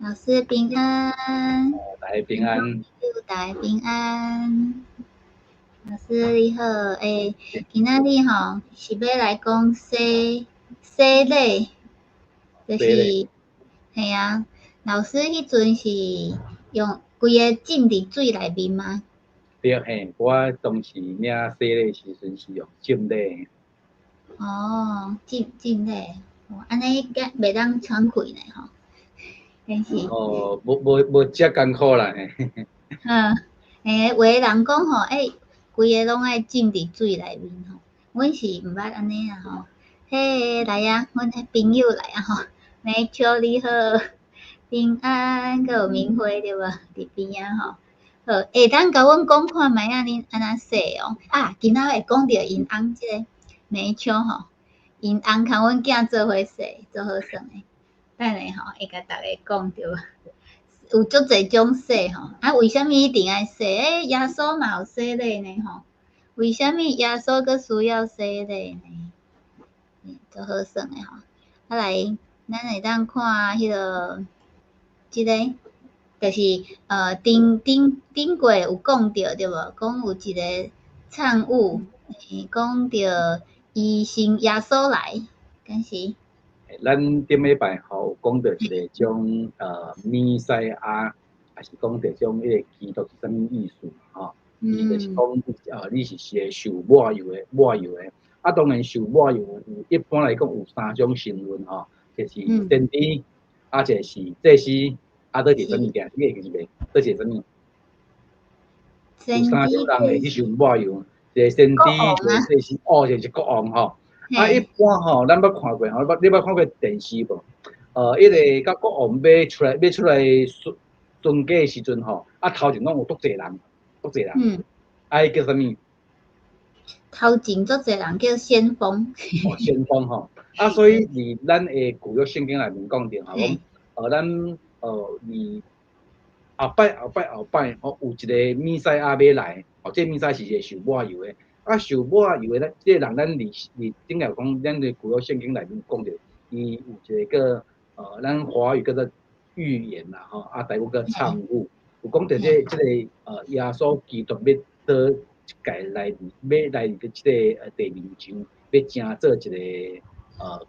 老師平安。大家平安。大家平安。老師你好，今仔日吼是欲來講洗洗禮，就是嘿啊，老師彼陣是用規个浸佇水內面嗎？對嘿，我當時領洗禮時陣是用浸禮。哦，浸浸禮，按呢敢袂當喘氣呢吼？但是哦，無無無遮艱苦啦。嗯，有的人講吼，規个攏愛浸佇水內面吼，阮是毋捌按呢啊吼。嘿，來啊，阮的朋友來啊吼，美秋你好，平安，閣有明輝對無？佇邊仔吼。好，會當共阮講看覓仔恁按怎洗哦？啊，今仔會講著𪜶翁這个美秋吼，𪜶翁共阮囝做伙洗，足好耍的。等下吼，會共逐家講對無？有足濟種洗吼，啊，為啥物一定愛洗？耶穌嘛有洗禮呢吼，為啥物耶穌閣需要洗禮呢？足好耍的吼。啊來，咱會當看彼个，這个，就是頂頂頂過有講著對無？講有一个產物，講著伊先耶穌來，敢是？咱頂禮拜吼有講著一个種彌賽亞，抑是講著種彼个基督是啥物意思吼？伊就是講你是一个受抹油的抹油的。啊，當然受抹油有一般來講有三種身份吼，就是先知，啊一个是祭司，啊閣一个啥物件？你會記袂？閣一个啥物？有三種人會去受抹油，一個先知，一個祭司，哦，一個是國王吼。啊，一般吼，咱捌看過吼，捌你捌看過電視無？彼个佮國王欲出來欲出來選選舉的時陣吼，啊頭前攏有足濟人，足濟人。啊，彼叫啥物？頭前足濟人叫先鋒。哦，先鋒吼。啊，所以佇咱的舊約聖經內面講著吼，講咱佇後擺後擺後擺吼，有一个彌賽亞欲來，哦，這彌賽是一个受抹油的。啊，受抹油的咱這个人，咱佇佇頂下講，咱的舊約聖經內面講著，伊有一个叫咱華語叫做預言啦，吼，啊，台語叫參悟，有講著這個耶穌基督欲倒一屆來，欲來佇這个地面上，欲成做一个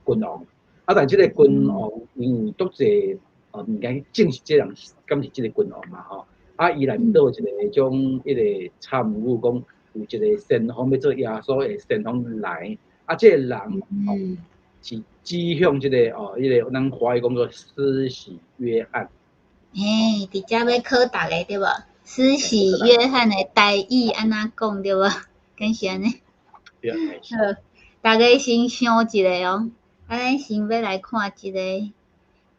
君王。啊，但這个君王因為足濟物件去證實這人敢是這个君王嘛，吼。啊，伊內面都有一个種彼个參悟講，有一个先鋒欲做耶穌的先鋒來，啊，這个人吼是指向這个哦，彼个咱華語講做施洗約翰。嘿，佇遮欲考逐家對無？施洗約翰的台語按怎講對無？敢是按呢？對。好，逐家先想一下哦。啊，咱先欲來看這个，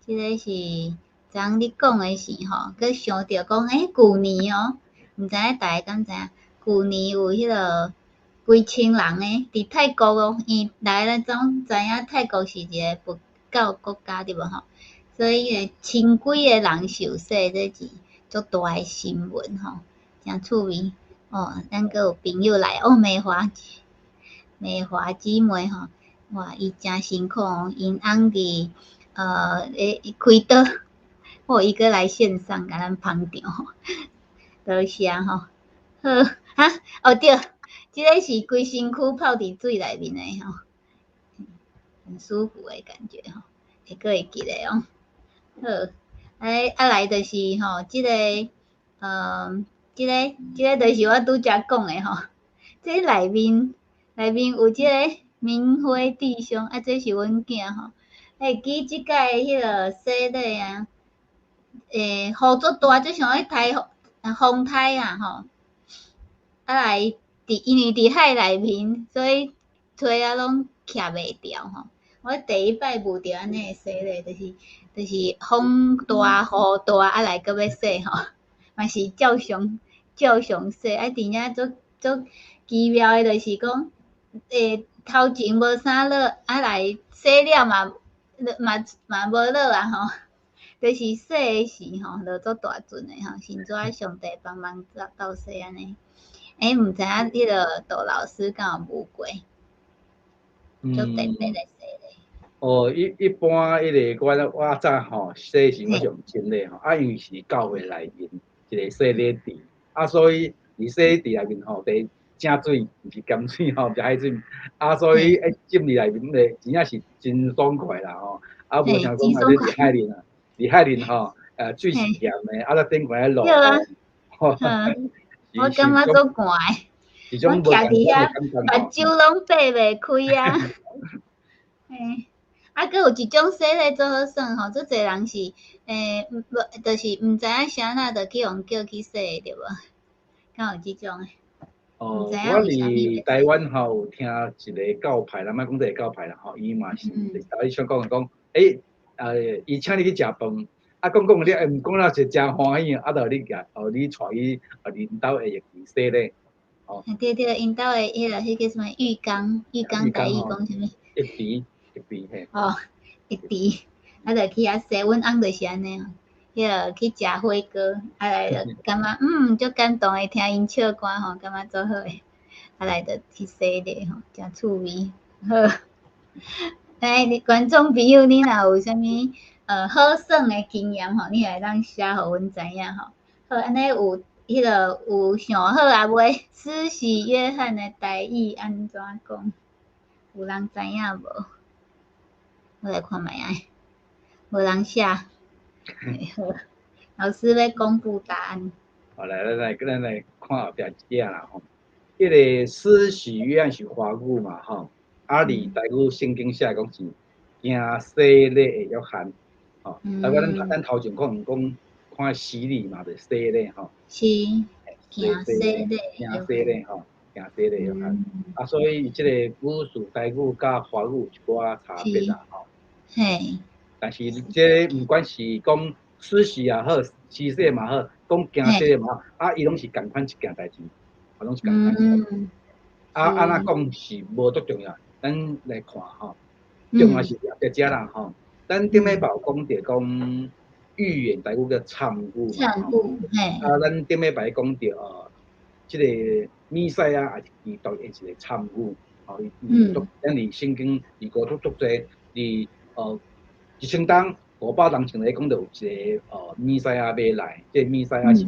這个是昨昏你講的時吼，閣想著講，舊年哦，毋知影逐家敢知影？舊年有彼个幾千人呢，佇泰國哦，因來咱總知影泰國是一个佛教國家對無吼？所以千幾個人受洗，這是足大的新聞吼，誠趣味哦。咱閣有朋友來哦，美華美華姊妹吼，哇，伊誠辛苦哦，𪜶翁佇開刀，哦，伊閣來線上共咱捧場吼，多謝吼。好，哈，哦對，這个是規身軀泡佇水內面的吼，很舒服的感覺吼，會閣會記得哦。好，啊來就是吼，這個，這个這个就是我拄才講的吼，這內面內面有這个明輝弟兄，啊，這是阮囝吼，會記這擺彼个洗禮啊，雨足大，就像彼台風颱啊吼。啊來，佇因為佇海內面，所以吹啊攏徛袂牢吼。我第一擺遇著按呢的洗禮，就是風大雨大，啊來閣欲洗吼，嘛是照常照常洗。啊，佇遐足足奇妙的，就是講，頭前無啥落，啊來洗了嘛嘛嘛無落啊吼。就是洗的時吼，落足大陣的吼，真主上帝幫忙鬥洗按呢。毋知影彼个杜老師敢有遇過？足特別的洗禮。哦，一般彼个我早吼洗时我是用清理吼，啊，因为是教會內面一個洗禮池，啊，所以佇洗禮池內面吼，佇正水，毋是鹹水吼，毋是海水，啊，所以一浸佇內面咧，真正是真爽快啦吼，啊，無像講啊，你佇海裡啊，佇海裡吼，水是鹹的，啊，咱頂懸咧落雨。我感覺足寒的，我徛佇遐，目睭攏擘袂開啊。嘿，啊，閣有一種洗禮足好耍吼，足濟人是，無，就是毋知影啥啦，就去予叫去洗對無？敢有這種的？哦，我佇台灣吼有聽一個教派啦，莫講這個教派啦吼，伊嘛是，就是頭你想講的講，伊請你去食飯，啊，講講了，毋講了是誠歡喜，啊，就你共，哦，你帶去，啊，𪜶兜的浴池洗禮，哦。對對，𪜶兜的彼個叫啥物浴缸，浴缸台語講啥物？浴池，浴池嘿。哦，浴池，啊，就去遐洗，阮翁就是按呢，彼個去食火鍋，啊來就感覺足感動的，聽𪜶唱歌吼，感覺足好的，啊來就去洗禮吼，誠趣味。好，來，觀眾朋友，你若有啥物好耍的經驗吼，你會當寫予阮知影吼。好，按呢有彼個有想好啊未？施洗約翰的台語按怎講？有人知影無？我來看覓啊，無人寫。好，老師欲公布答案。好，來來來，咱來看後壁一頁啦吼。彼個施洗約翰是華語嘛吼，啊，佇台語聖經寫講是行洗禮的約翰，吼。啊，咱頭前講講看洗禮嘛，就洗禮吼。是，行洗禮。行洗禮吼，行洗禮約翰。啊，所以這個語序台語佮華語有一寡差別啦吼。嘿。但是這毋管是講施洗也好，施洗嘛好，講行洗禮嘛好，啊，伊攏是仝款一件代誌，啊，攏是仝款一件代誌。啊，按怎講是無足重要，咱來看吼，重要是佇遮啦吼。咱頂禮拜有講著講預言，台語叫參語嘛吼。啊，咱頂禮拜講著哦，這個彌賽亞也是基督的一個參語，吼，伊咱佇聖經佇過足足濟佇1000冬500冬前來講著有一個彌賽亞欲來，這個彌賽亞是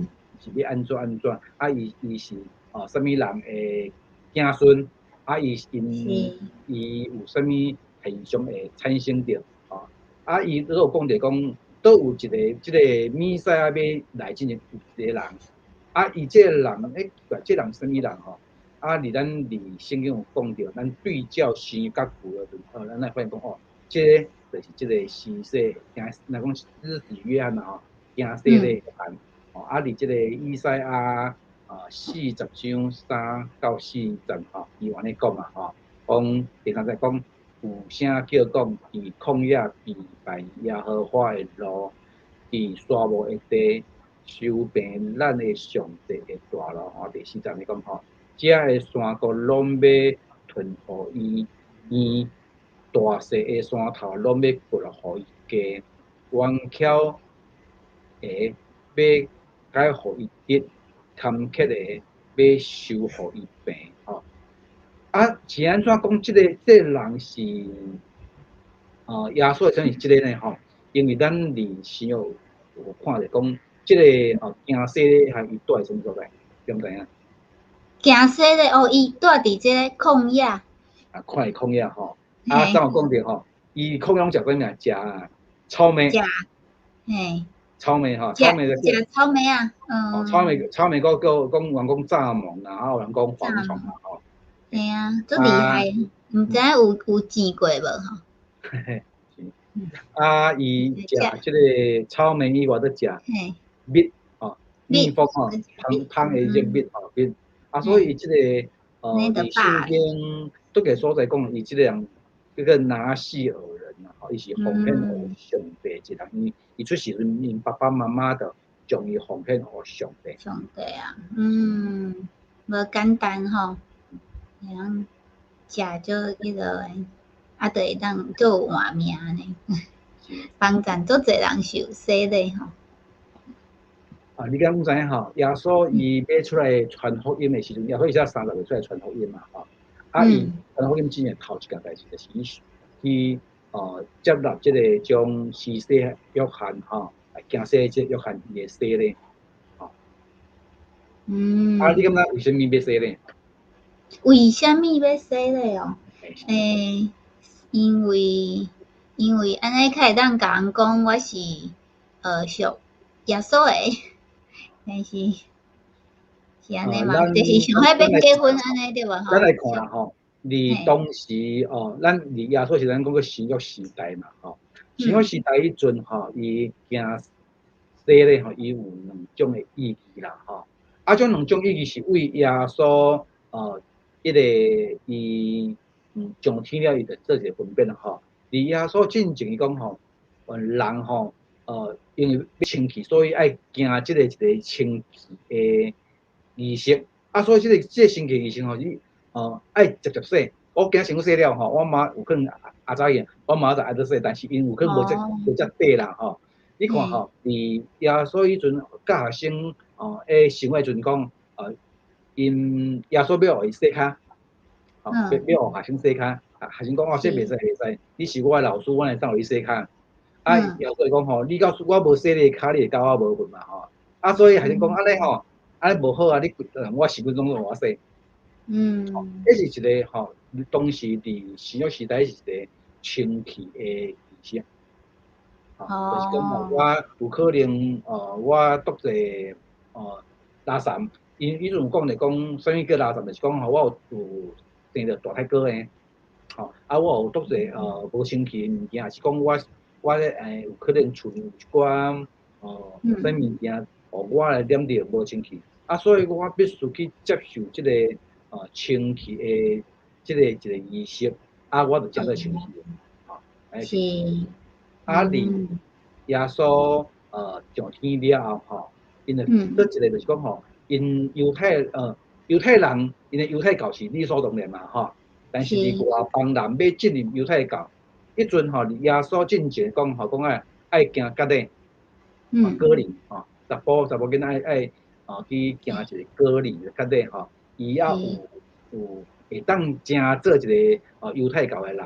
欲按怎按怎，啊，伊是啥物人的子孫，啊，伊𪜶伊有啥物現象會產生著，吼，啊，伊都有講著講，都有一個這個彌賽亞欲來之前有一個人，啊，伊這個人，欸，這個人啥物人吼？啊，佇咱佇聖經有講著，咱對照新約佮舊約，咱來發現講哦，這個就是這個施洗，行，若講施洗約翰吼，行洗禮約翰，哦，啊，佇這個以賽亞啊40章3到4節吼，伊有按呢講嘛吼，講第三節講有聲叫講，佇曠野預備耶和華的路，佇沙漠的地，修平咱的上帝的大路吼。第四節呢講吼，遮的山谷攏欲吞予伊圓，大細的山頭攏欲掘予伊低，彎曲的欲改予伊直，坎坷的欲修予伊平吼。啊，是按怎講？這個人是，耶穌的是這個呢吼？因為咱佇新約有看著講，這個哦，行洗禮還伊住佇啥物所在？敢知影？行洗禮哦，伊住佇這個曠野。啊，看伊曠野吼。啊，剛有講著吼，伊曠野攏食啥物啊？食草莓。食，嘿。草莓吼，草莓食草莓啊，嗯。哦，草莓，草莓，閣閣講有人講蚱蜢啦，啊，有人講蝗蟲啦，吼。嘿啊，足厲害，毋知影有見過無吼？嘿嘿，啊，伊食這個草莓以外，閣食蜜吼，蜜蜂吼，蜂蜂的這蜜吼蜜，啊，所以這個佇聖經佗個所在講，伊這個人叫做拿細耳人啊，吼，伊是奉獻予上帝一人，伊出世時𪜶爸爸媽媽就將伊奉獻予上帝。上帝啊，嗯，無簡單吼，會當食足彼個的，啊，就會當足有換命呢。幫贊足濟人受洗禮吼。啊，你敢有知影吼？耶穌伊欲出來傳福音的時陣，耶穌伊才30歲出來傳福音嘛，吼。啊，伊傳福音之前頭一件代誌就是伊去接納這个將施洗約翰吼，來行洗這約翰伊的洗禮。吼。啊，你感覺為啥物欲洗禮？為啥物欲洗禮哦？因為按呢較會當共人講我是屬耶穌的，但是是按呢嗎？就是想欲欲結婚按呢對無？咱來看啦吼，佇當時哦，咱佇耶穌時咱講過新約時代嘛吼，新約時代彼陣吼，伊行洗禮吼，伊有兩種的意義啦吼。啊，這兩種意義是為耶穌彼个伊上天了，伊就做一個分別啦吼。佇耶穌進前伊講吼，人吼，因為欲清氣，所以愛行這个一个清氣的儀式。啊，所以這個清氣儀式吼，你愛捷捷洗。我今身軀洗了吼，我媽有可能阿早去，我媽就愛得洗，但是𪜶有可能無遮短啦吼。你看吼，佇耶穌彼陣教學生咧生活陣講，𪜶耶穌欲予伊洗跤，吼，欲予學生洗跤，學生講我洗袂使袂使，你是我的老師，我會當予你洗跤。啊，耶穌講吼，你到我無洗你的跤，你會佮我無份嘛吼。啊，所以學生講按呢吼，按呢無好啊，你我10分鐘予我洗。彼是一個吼，當時佇新約時代是一個清氣的儀式。吼，就是講吼，我有可能，我讀者垃圾，𪜶彼陣有講咧講，啥物叫垃圾？就是講吼，我有生著大太哥的，吼，啊，我有讀者無清氣的物件，是講我咧有可能厝裡有一寡啥物件，予我來染著無清氣，啊，所以我必須去接受這個清氣的這個一個儀式，啊，我就成做清氣的，吼，是。啊，佇耶穌上天了後吼，𪜶就閣一個就是講吼，𪜶猶太人，𪜶的猶太教是理所當然嘛吼，但是佇外邦人欲進入猶太教，彼陣吼，佇耶穌進前講吼，講愛行割禮，割禮吼，查埔囡仔愛去行一個割禮割禮吼，伊猶有會當成做一個猶太教的人，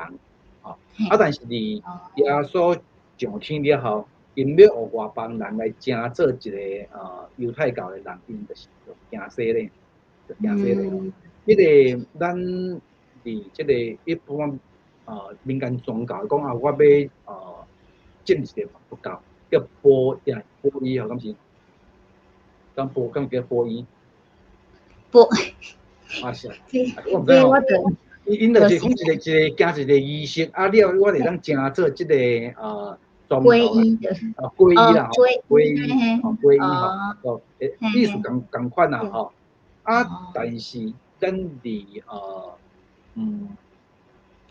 吼，啊，但是佇耶穌上天了後，𪜶欲予外邦人來成做一個猶太教的人，𪜶就是行洗禮，就行洗禮。彼個咱佇這個一般民間宗教講啊，我欲進一個佛教叫皈呀皈依吼，敢是？敢皈敢叫皈依？皈。啊是啊，我毋知吼。𪜶就是講一個一個行一個儀式，啊了我會當成做這個宗皈依的。啊，皈依啦，皈依，吼，皈依吼，哦，意思仝款啦吼。啊，但是咱佇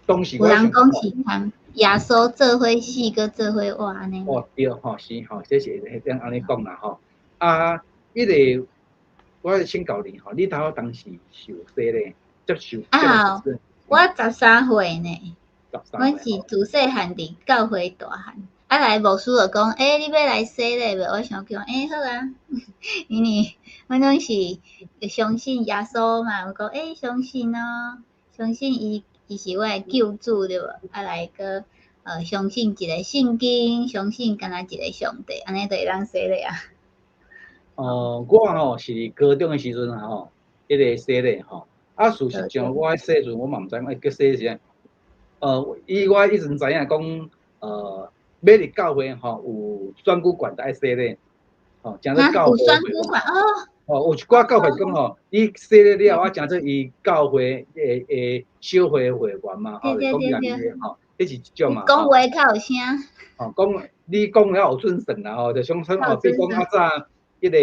當時有人講是通耶穌做伙死，閣做伙活按呢。哦，對吼，是吼，這是會當按呢講啦吼。啊，彼個我請教你吼，你頭當時受洗禮，接受啊，我13歲呢。 13 阮是自細漢佇教會大漢，啊來牧師就講，欸，你欲來洗禮無？我想講，欸，好啊，因為阮攏是相信耶穌嘛，我講，欸，相信哦，相信伊，伊是我的救主對無？啊來閣相信一個聖經，相信敢若一個上帝，按呢就會當洗禮啊。哦，我吼是高中的時陣吼，彼個洗禮吼，啊事實上我細陣我嘛毋知影叫洗是啥，以我以前知影講，欲入教會吼有選舉權就愛洗禮，吼，成做教會。有選舉權哦。哦，有一寡教會講吼，你洗禮了後，啊，成做伊教會的小會會員嘛，吼，講伊吼，這是一種嘛。講話較有聲。吼，講你講了有準算啦吼，就像說哦，比如講較早彼個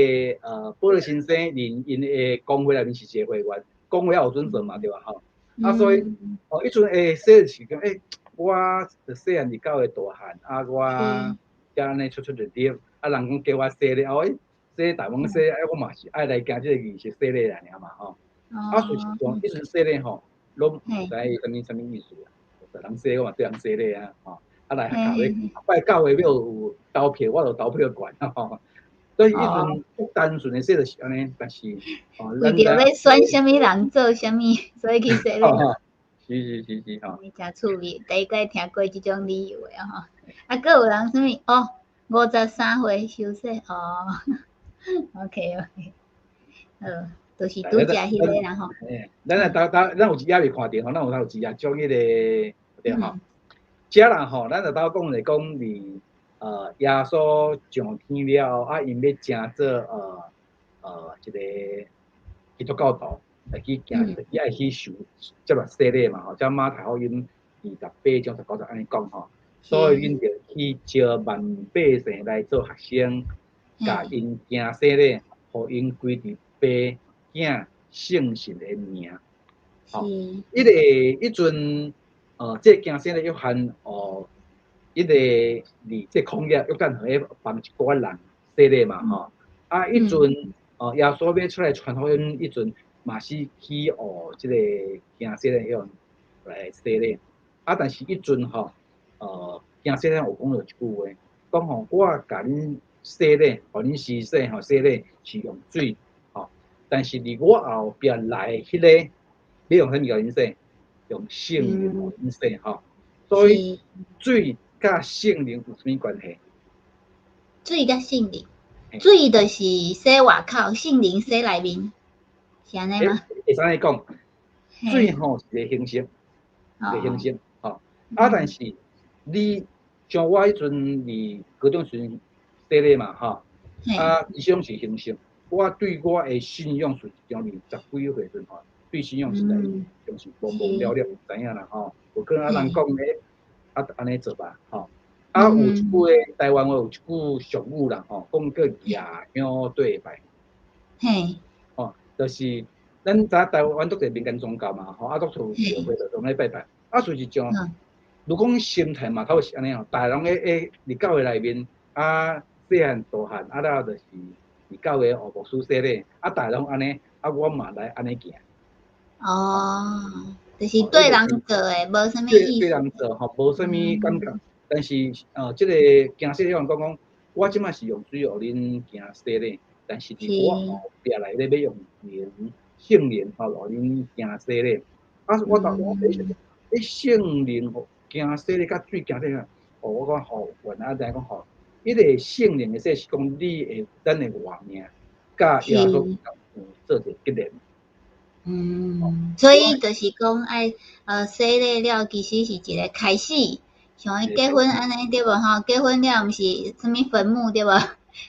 保羅先生，𪜶的公會內面是一個會員，講話有準算嘛，對吧？吼，啊，所以哦，彼陣洗是講，欸，我細漢佇教會大漢，啊，我才按呢出出入入，啊，人講叫我洗禮，哦，洗大懵洗，哎，我嘛是愛來行這個儀式洗禮來爾嘛，吼。啊，事實上，彼陣洗禮吼，攏毋知啥物啥物意思啊，人洗我嘛對人洗禮啊，吼。啊來教會，拜教會欲有投票，我就投票權吼。所以彼陣單純的洗就是按呢，但是為著欲選啥物人做啥物，所以去洗禮。是是是是吼。誠趣味，第一擺聽過這種理由的吼。啊，閣有人啥物？哦，53歲受洗哦。OK OK，好，就是拄才彼个啦吼。欸，咱來兜兜，咱有一頁未看著吼，咱有一頁將彼個對吼。這啦吼，咱就兜講來講佇耶穌上天了後，啊，𪜶欲成做一个基督教徒來去行，伊愛去受接受洗禮嘛吼。這馬太福音28章19節按呢講吼，所以𪜶就去召萬百姓來做學生，共𪜶行洗禮，予𪜶歸佇父囝聖神的名。吼，彼個彼陣，這個行洗禮約翰哦，彼個佇這曠野約旦河彼幫一寡人洗禮嘛吼。啊，彼陣哦，耶穌欲出來傳福音，彼陣嘛是去予這個行洗禮約翰來洗禮。啊，但是彼陣吼，行洗禮有講著一句話，講吼，我共恁洗禮，予恁施洗吼，洗禮是用水吼，但是佇我後壁來彼個，欲用啥物共恁洗？用聖靈予恁洗吼。所以水佮聖靈有啥物關係？水佮聖靈，水就是洗外口，聖靈洗內面，是按呢嗎？會使按呢講，水吼是一個形式，一個形式吼。啊，但是你像我彼陣佇高中時陣洗禮嘛吼，啊，其實攏是形式。我對我的信仰實際上20幾歲時陣吼，對信仰實在就是懵懵了了，毋知影啦吼。有可能啊人講咧，啊按呢做吧吼。啊，有一句話，台灣話有一句俗語啦吼，講叫舉香對拜。吼，就是咱知影台灣足濟民間宗教嘛吼，啊，足濟廟會就攏咧拜拜。啊，事實上，如講心態嘛，頭是按呢吼，逐个攏會佇教會內面啊，細漢大漢啊了就是佇教會予牧師洗禮，啊，逐个攏按呢，啊，我嘛來按呢行。哦，就是對人做的，無啥物意思。對人做吼，無啥物感覺。但是，這个行洗禮講講，我這擺是用水予恁行洗禮，但是佇我後壁來咧欲用靈聖靈吼，予恁行洗禮。啊，我當我第一想，欸，聖靈行洗禮佮水行洗禮，哦，我講吼，原來知影講吼，彼個聖靈的洗是講你的咱的活命，佮耶穌有做一个結連。嗯，所以就是講愛洗禮了，其實是一個開始，像彼結婚按呢對無吼？結婚了毋是啥物墳墓對無？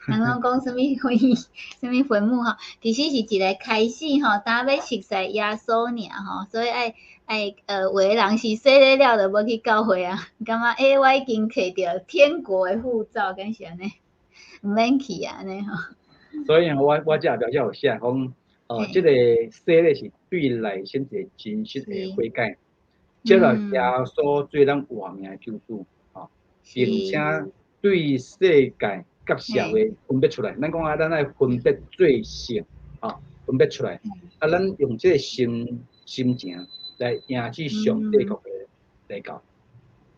人攏講啥物婚姻，啥物墳墓吼？其實是一個開始吼，焦欲熟似耶穌爾吼，所以愛愛有的人是洗禮了就無去教會啊，感覺欸我已經摕著天國的護照，敢是按呢？毋免去啊，按呢吼。所以我這後壁才有寫講，哦，這個洗禮是對內心一個真實的悔改，接受耶穌做咱活命的救主，吼，並且對世界佮社會分別出來。咱講啊，咱愛分別罪性，吼，分別出來。啊，咱用這個心心情來迎接上帝國的來到。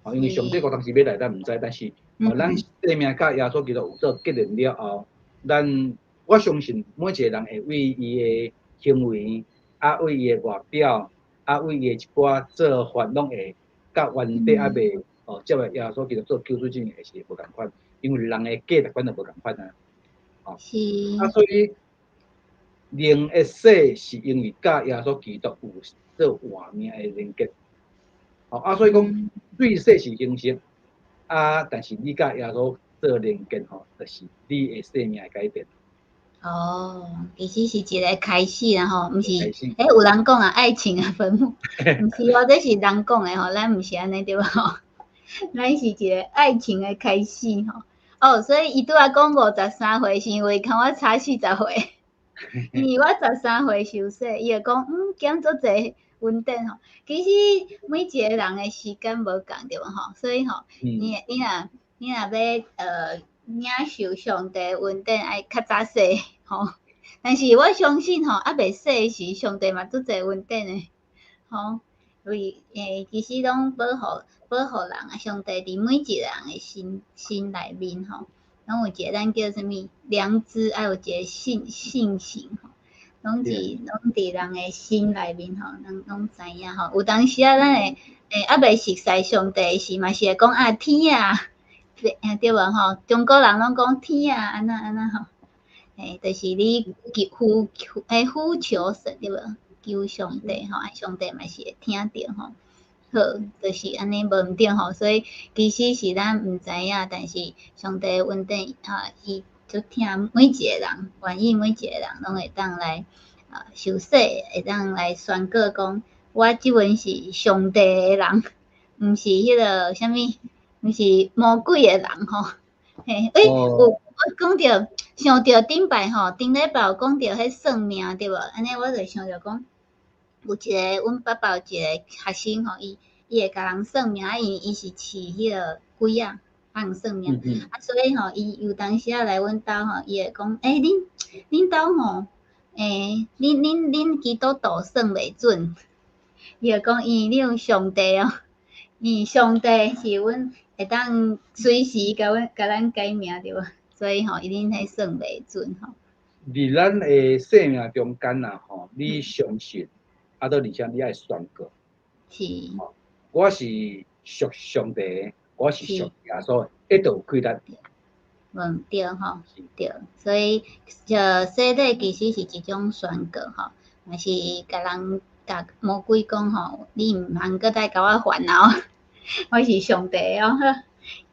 吼，因為上帝國當時欲來，咱毋知，但是，咱生命佮耶穌基督有做結連了後，咱我相信每一個人會為伊的行為，啊，為伊的外表，啊，為伊的一寡做法，攏會佮原底猶未哦，接受耶穌基督做救主之前會是無仝款，因為人的價值觀就無仝款啊。哦，啊，所以靈的洗是因為佮耶穌基督有做活命的連結。哦，啊，所以講水洗是形式，啊，但是你佮耶穌做連結吼，就是你的生命的改變。哦，其實是一個開始啦吼，毋是？欸，有人講啊，愛情的墳墓，毋是哦，這是人講的吼，咱毋是按呢對無？咱是一個愛情的開始吼。哦，所以伊拄仔講53歲，是因為較我差40歲，因為我13歲受洗，伊就講減足濟恩典吼。其實每一個人的時間無仝對無吼，所以吼，你若欲領受上帝恩典，愛較早洗吼。但是我相信吼，猶未洗時，上帝嘛足濟恩典的吼。為其實攏保護人啊，上帝佇每一個人的心心內面吼，攏有一個咱叫啥物良知，愛有一個信信心吼，攏佇人的心內面吼，攏知影吼。有當時啊，咱會猶未熟似上帝時，嘛是會講啊天啊，對無吼？中國人攏講天啊，按怎按怎吼？就是你求呼呼求神對無？求上帝吼，啊上帝嘛是會聽著吼。好，就是按呢無毋對吼，所以其實是咱毋知影，但是上帝恩典啊，伊足疼每一個人，願意每一個人攏會當來啊受洗，會當來宣告講，我這陣是上帝的人，毋是彼個啥物，毋是魔鬼的人吼。嘿，欸，有我講著想著頂擺吼，頂禮拜有講著彼算命對無？按呢我就想著講，有一个阮爸爸有一个學生吼，伊會共人算命，啊，伊是飼彼個鬼仔，幫人算命，啊，所以吼，伊有當時仔來阮兜吼，伊會講，欸，恁兜吼，欸，恁基督徒算袂準，伊就講，伊你有上帝哦，伊上帝是阮會當隨時共咱改名對無？所以吼，伊恁彼算袂準吼。佇咱的生命中間啊吼，你相信，啊，閣而且你愛宣告。我是屬上帝的，我是屬耶穌的，彼就有氣力。嗯，對吼，對，所以就洗禮其實是一種宣告吼，嘛是共人共魔鬼講吼，你毋通閣再共我煩惱，我是上帝哦。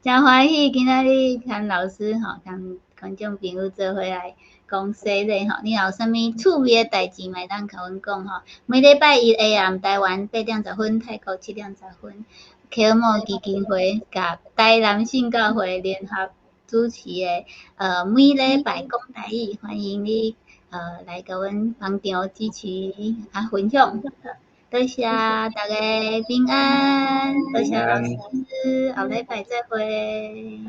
誠歡喜今仔日跟老師吼，跟觀眾朋友做伙來講洗禮吼，你若有啥物趣味的代誌，嘛會當共阮講吼。每禮拜一下暗台灣8點10分，泰國7點10分，啟蒙基金會佮台南聖教會聯合主持的，每禮拜講台語，歡迎你來共阮捧場支持啊分享。多謝大家平安，多謝老師，後禮拜再會。